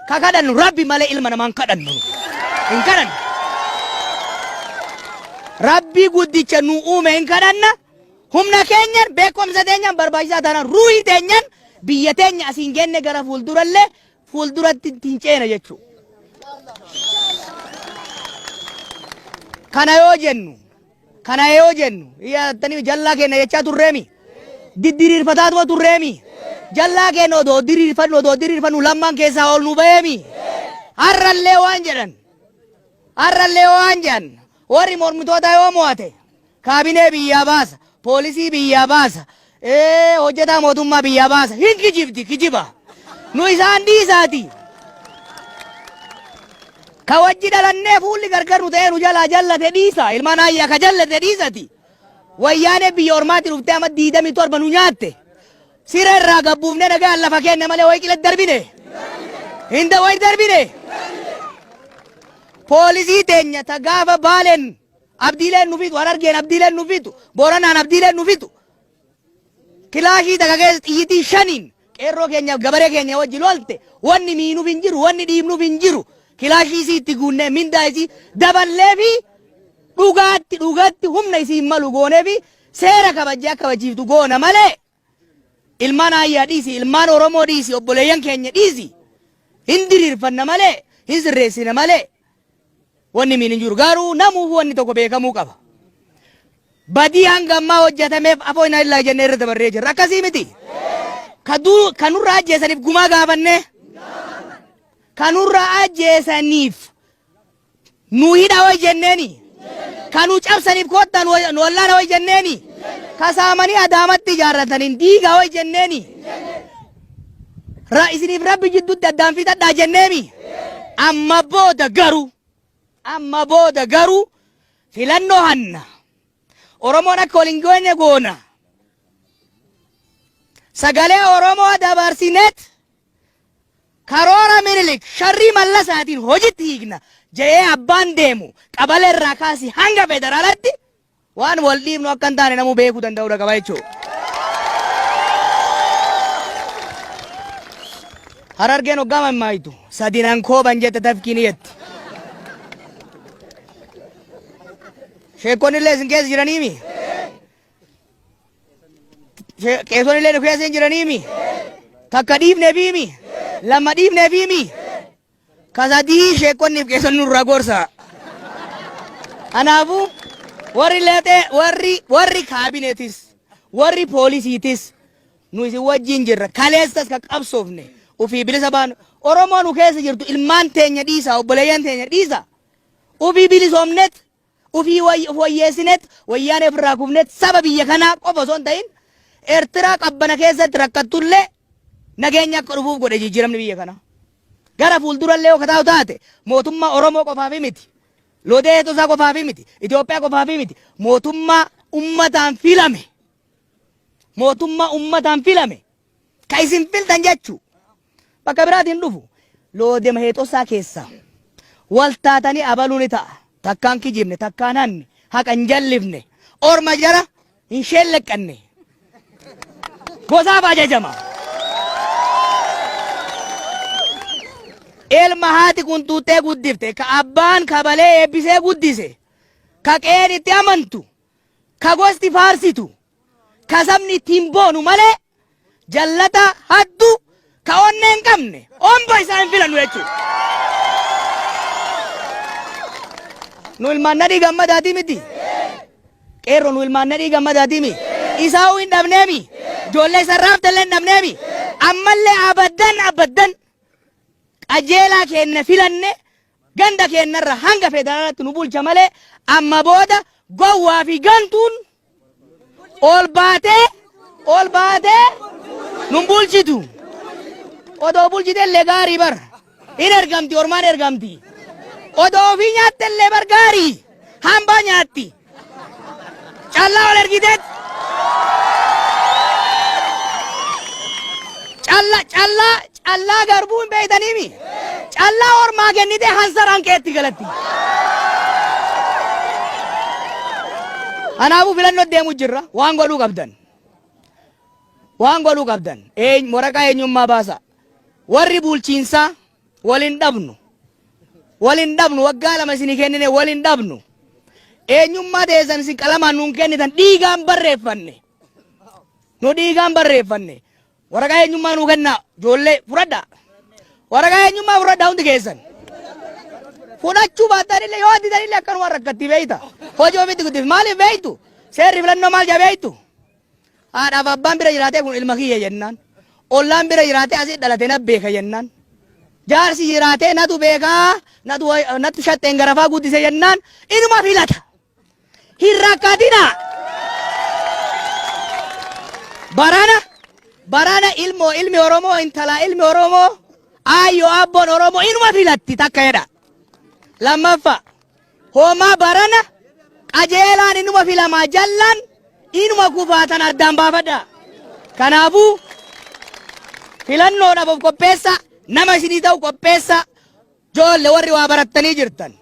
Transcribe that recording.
Ka kadhannu Rabbi malee ilma namaa hin kadhannu. Hin kadhannu. Rabbii guddicha nu uume hin kadhanna. Humna keenyan, beekumsa teenyan, barbaachisaa taanaan ruuhii teenyan biyya teenya asiin geenne gara fuuldurallee fuulduratti ittiin ceena jechuudha. Kana yoo jennu, kana yoo jennu, yaattanii jallaa keenya jechaa turreemi. Diddiriirfataatuma turreemi. Jallaa keenya odoo diriirfannu odoo diriirfannu lammaan keessaa ol nu ba'eemi. Har'allee waan jedhan, har'allee waan jedhan warri mormitoota yoo mo'ate Kaabinee biyyaa baasa, poolisii biyyaa baasa, hojjetaa mootummaa biyyaa baasa. Hin kijibdi, kijiba. Nu isaan dhiisaati. Ka wajji dhalannee fuulli gargar nu ta'ee nu jalaa jallate dhiisa. Ilmaan ayyaa ka jallate dhiisati. Wayyaanee biyya ormaatti dhuftee amma 27 nu nyaatte. Siree irraa gabbuufnee nagaan lafa keenya malee wayi qile darbine. Hinda wayi darbine. Poolisii teenya ta gaafa baaleen Abdiileen nu fixu, Harargeen abdiileen nu fixu, Booranaan abdiileen nu fixu. Kilaashii takka keessa xiyyitii shaniin qeerroo keenyaaf gabaree keenya wajji lolte wanni miinuuf hin jiru, wanni dhiibnuuf hin jiru. Kilaashii isii itti guunnee mindaa isii daballee fi dhugaatti dhugatti humna isii hin malu goonee fi seera kabajjee akka kabachiiftu goona malee ilmaan aayyaa dhiisi, ilmaan Oromoo dhiisi, obboleeyyan keenya dhiisi. Hin diriirfanna malee, hin sirreessina malee. Wanni miin hin jiru. Garuu namuuf wanni tokko beekamuu qaba. Badii hanga ammaa hojjetameef afoo hin illaa jennee irra dabarree jirra. Akkasii miti. Ka duu- Ka nurraa ajjeesaniif gumaa gaafannee. Ka nurraa ajjeesaniif nu hidha wayi jenneeni. Ka nu cabsaniif koottaa nu nu wallaana wayi jenneeni. Ka saamanii Adaamatti ijaarrataniin diigaa wayi jenneeni. Ra isiniif Rabbi jidduutti addaan fixadhaa jenneemi. Amma booda garuu amma booda garuu filannoo hanna. Oromoon akka wal hin goone goona. Sagalee Oromoo dabarsinet karoora Minilik sharrii Mallasaatiin hojitti hiikna jedhee abbaan deemu qabalee irraa kaasii hanga federaalatti Waan wal dhiibnu akka hin taane namuu beekuu danda'uudha qaba jechuudha. Harargeen hoggaa mammaayitu sadinan kooban jette tafkiin jetti. Sheekonni illee isin keessa jiraniimi? Qeesonni illee nu keessa hin jiraniimi? Takka dhiifneefiimi? Lama dhiifneefiimi? Ka sadii sheekonniif qeesonni nurraa gorsa. Kanaafuu warri leexee warri warri kaabineetis warri poolisiitis nu isin wajjin jirra. Kaleessas ka qabsoofne ofii bilisa baanu. Oromoo nu keessa jirtu ilmaan teenya dhiisa obboleeyyan teenya dhiisa. Ofii bilisoomnet ofii of wayyeessinet wayyaanee ofirraa kufnet saba biyya kanaa qofa osoo hin ta'in Eertiraa qabbana keessatti rakkattullee nageenya akka dhufuuf godhe jijjiiramni biyya kanaa. Gara fuuldurallee yoo kataa'u taate mootummaa Oromoo qofaafi miti. Loodee Heexosaa qofaafi miti. Itoophiyaa qofaafi miti. Mootummaa ummataan filame. Mootummaa ummataan filame. Ka isin filtan jechuu. Bakka biraatiin dhufu. Loodema Heexosaa keessaa. Wal taatanii abaluu ni ta'a. Takkaan kijibne, takkaan hanne, haqa hin jallifne. Orma jara hin sheelleqqanne. Gosaaf ajajama. Ilma haati qunxuuxxee guddifte, ka abbaan kabalee eebbisee guddise, ka qe'een itti amantu, ka gosti faarsitu, ka sabni ittiin boonu malee jallata hattu ka onnee hin qabne omba isaa hin filannu jechuudha. Nu ilmaan nadhii gammadaatii miti. Qeerroo nu ilmaan nadhii gammadaatii mi. Isaa'uu hin dhabneemi. Ijoollee isa raaftellee hin dhabneemi. Ammallee abaddan abaddan qajeelaa keenya filanne ganda keenyarra hanga federaalatti nu bulcha malee amma booda gowwaa fi gantuun ol baatee ol baatee nun bulchitu. Odoo bulchite illee gaarii bar. Hin ergamti ormaan ergamti. Odoo ofii nyaatte illee bar gaarii. Hambaa nyaatti. Callaa ol ergiteet. Calla callaa callaa garbuu hin beektaniimi. Callaa ormaa kennitee hansaraan keetti galatti. Kanaafuu filannoo deemu jirra. Waan godhuu qabdan. Waan godhuu qabdan. Waraqaa eenyummaa baasa. Warri bulchiinsaa. Wal hin dhabnu. Wal hin dhabnu waggaa 2 isinii kennine wal hin dhabnu. Eenyummaa teessan isin qalamaan nuun kennitan dhiigaan barreeffanne. Nu dhiigaan barreeffanne. Waraqaa eenyummaa nuu kennaa ijoollee fudhadhaa. Waraqaa eenyummaa fudhadhaa hundi keessan. Fudhachuu baattanillee yoo didanillee akkanuma rakkatti beeyta. Hojii ofitti guddif maaliif beeytu? Seerri filannoo maal jaa beeytu? Haadhaaf abbaan bira jiraatee kun ilma kiyya jennaan. Ollaan bira jiraatee asii dhalate na beeka jennaan. Jaarsi jiraatee natu beekaa natu natu shaxxeen garafaa guddise jennaan inuma filata. Hin rakkatinaa. Barana barana ilmoo ilmi Oromoo intalaa ilmi Oromoo aayyoo abboon Oromoo inuma filatti takka jedha. Lammaffaa homaa barana qajeelaan inuma filamaa jallaan inuma kufaatan addaan baafadha. Kanaafuu filannoodhaaf of qopheessa nama isinii ta'u qopheessa joolle warri waa barattanii jirtan.